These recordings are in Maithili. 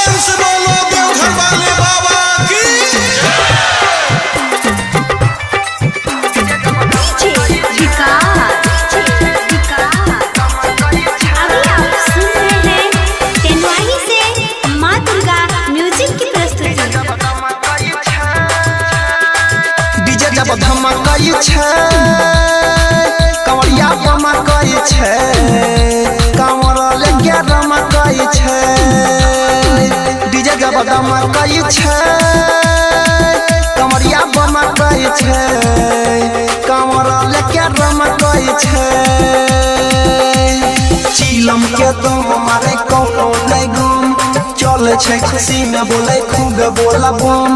प्रेम से बोलो देवघर वाले बाबा की। अभी आप सुन रहे हैं तेनवाही से माँ दुर्गा म्यूजिक की प्रस्तुति। डीजे जब धमकै छै, कंवरिया बमकै छै, कंवर लेके रमकै छै। डीजे जब धमकै छै, कंवरिया बमकै छै, कंवर लेके रमकै छै। चिलम के दम मारे कोनो नहि गम, चलै छै खुशी में बोले खूब बोला बम।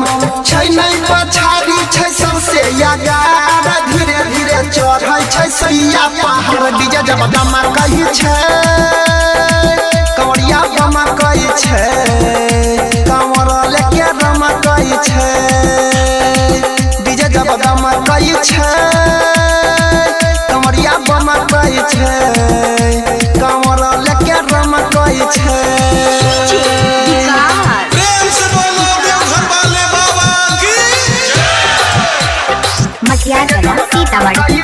छै नहि पछाड़ी छै सबसे आगार, धीरे धीरे चढ़ै छै सैया पहाड़। डीजे जब धमकै छै, कंवरिया बमकै छै, कंवर लेके रमकै छै। डीजे जब धमकै छै, कंवरिया बमकै छै, कंवर लेके रमकै छै। प्रेम से बोलो देवघर वाले बाबा की। मटियागला सीतामढ़ी।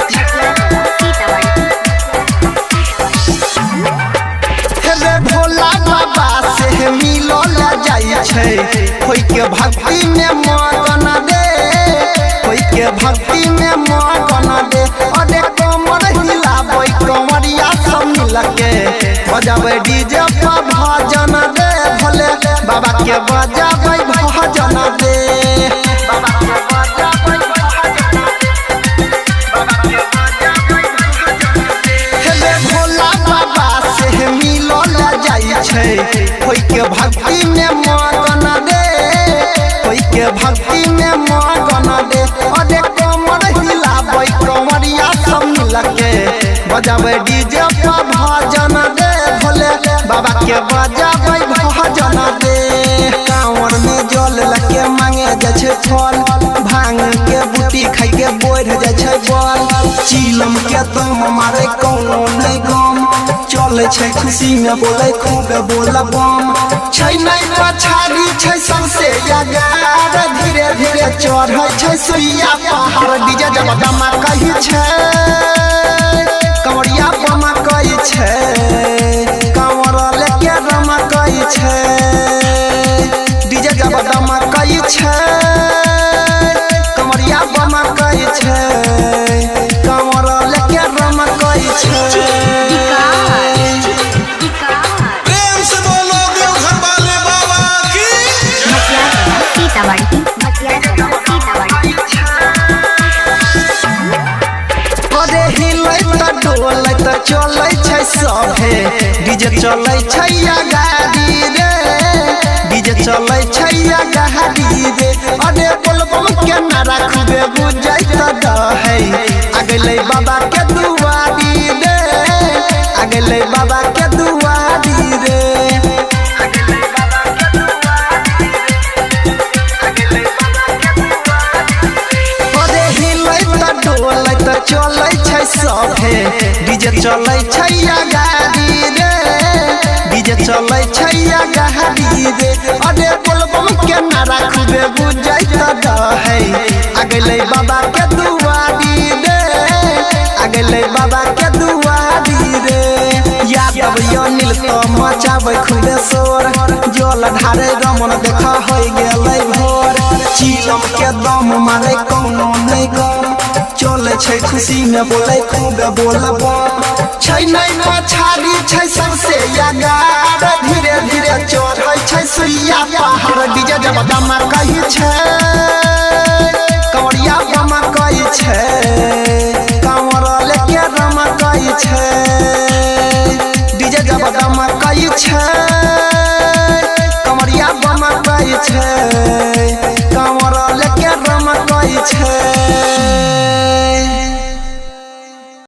हे भोला बाबा से मिलल जाइ छै, होई के भक्ति में मगन दे, होई के भक्ति में मगन दे। अरे कमर हिलाबै कंवरिया सब मिलके, बजाबै डीजे पर भजन दे, भोले बाबा के बजाबै भजन दे। बाबा के बजाबै भजन दे, बाबा के बजाबै भजन दे। हे भोला बाबा से मिलल जाइ छै, होई के भक्ति में मगन दे, होई के भक्ति में मगन दे। अरे कमर हिलाबै कंवरिया सब मिलके, बजाबै डीजे पर भजन दे, भोले बाबा के बजाबै भजन दे। कांवर में जल लके मांगे जाइ छै फल, भांग के बूटी खाइ के बढ़ जाइ छै बल। चिलम के दम मारे कोनो नहि गम, चलै छै खुशी में बोले खूब बोला बम। छै नहि पछाड़ी छै सबसे आगार, धीरे धीरे चढ़ै छै सुइया पहाड़। डीजे जब धमकै छै, कंवरिया बमकै छै, कंवर लेके रमकै छै। डीजे जब धमकै छै, कंवरिया बमकै छै, कंवर लेके रमकै छै। प्रेम से बोलो देवघर वाले बाबा की। सीतामढ़ी। अरे हिलै त डोलै त चलै छै सभे, डीजे चलै छै या गाड़ी रे, डीजे चलै छै या गाड़ी रे। अरे बोलबम के नारा खूबे बुझै त रहै, आ गेलै बाबा के दुआरी रे, आ गेलै बाबा के दुआरी रे। अरे हिलै त डोलै त चलै छै सभे, डीजे चलै छै या गाड़ी रे, डीजे चलै छै या गाड़ी रे। अरे बोलबम के नारा खूबे बुझै त रहै, आ गेलै बाबा के दुआरी रे, आ गेलै बाबा के दुआरी रे। यादव अनिल त मचाबै खूबे शोर, जल ढारे रमन देख होइ गेलै भोर। चिलम के दम मारे कोनो नहि गम, चलै छै खुशी में बोले खूब बोला बम। छै नहि पछाड़ी छै सबसे आगार, धीरे धीरे चढ़ै छै सुइया पहाड़। डीजे जब धमकै छै,